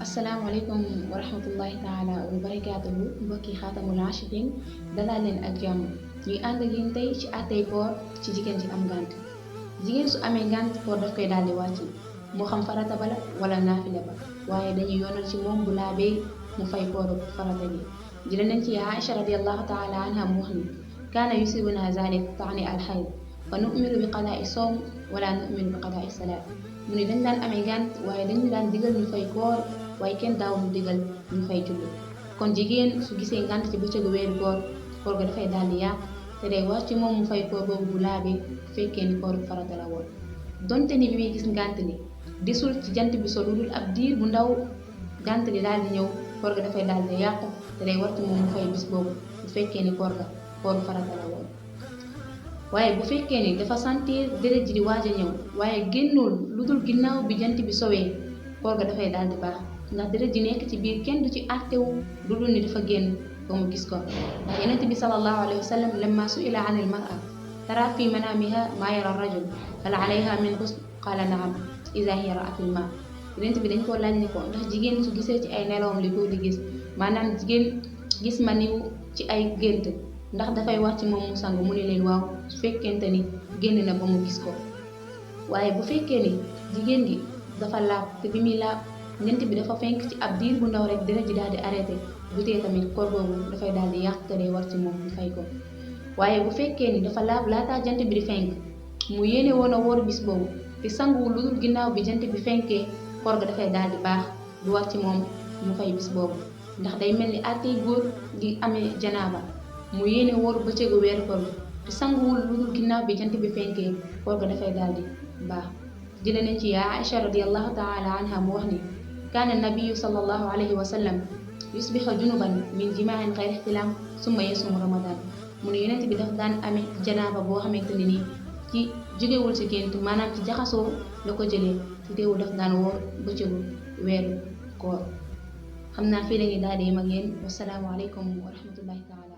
asalaamaaleykum wa rahmatullahi taala wa barakaatuhu mbokki xaatamul aashiqiin dalal leen ak jàmm ñuy ànd ak yéen tey ci àttey koor ci jigéen ji am ngànt. jigéen su amee ngànt koor daf koy daal di wàcc moo xam farata ba la wala naafila ba waaye dañuy yoonal ci moom bu laabee mu fay kooru farata gi. jële nañ ci Aïcha radiyallahu taala anha mu wax ni kaana yusibuna zalik taani alxayd fa nu'miru bi qadaa'i sawm wala nu'miru bi qadaa'i salaat. mu ni dañ daan amee ngànt waaye dañu daan digal ñu fay koor waaye kenn daaw mu digal ñu fay julli. kon jigéen su gisee ngànt ci bëccëgu weeru koor ga dafay daal di yàq te day war ci moom mu fay koor boobu bu laabee bu fekkee ni kooru farata la woon. donte ni bi muy gis ngànt li disul ci jant bi so lu dul ab diir bu ndaw ngànt li daal di ñëw koor ga dafay daal di yàqu te day war ci moom mu fay bis boobu bu fekkee ni kooru farata la woon. waaye bu fekkee ni dafa sentir deret ji di waaj a ñëw waaye génnul lu dul ginnaaw bi jant bi sowee koor ga dafay daal di baax ndax deret ji nekk ci biir kenn du ci àttewu lu dul ni dafa génn ba mu gis ko. ndax yonent bi sallallahu alayhi wa sallam lamma su'ila anil mar'a tara fi manamiha ma yara rajul hal alayha min ghusl qala na'am iza hiya ra'atil ma. yonent bi dañ koo laaj ne ko ndax jigéen su gisee ci ay nelawam li ko di gis maanaam jigéen gis ma niw ci ay gént ndax dafay war ci moom mu sangu mu ne leen waaw su fekkente ni génn na ba mu gis ko. waaye bu fekkee ni jigéen gi dafa laab te bi muy laab jant bi dafa fenk ci ab diir bu ndaw rek deret ji daal di arrêté bu tee tamit koor boobu dafay daal di yàq te day war ci moom mu fay ko. waaye bu fekkee ni dafa laab laataa jant bi di fenk mu yéene woon a woor bis boobu te sanguwul lu dul ginnaaw bi jant bi fenkee koor ga dafay daal di baax du war ci moom mu fay bis boobu ndax day mel ni àttey góor gi amee janaaba mu yéene woor bëccëgu weeru koor te sanguwul lu dul ginnaaw bi jant bi fenkee koor ga dafay daal di baax. jële nañ ci Aïcha radiyallahu taala anha mu wax ni kaana nabiyu sallallahu alayhi wa sallam yusbihu junuban min jimaahin xayri ixtilaam summa yasumu ramadan. mu ne yonent bi daf daan amee janaaba boo xamante ne nii ci jógewul ci gént maanaam ci jaxasoo la ko jëlee ci teewul daf daan woor bëccëgu weeru koor. xam naa fii la ñuy daal di yem ak yéen wasalaamu aleykum wa rahmatullahi taala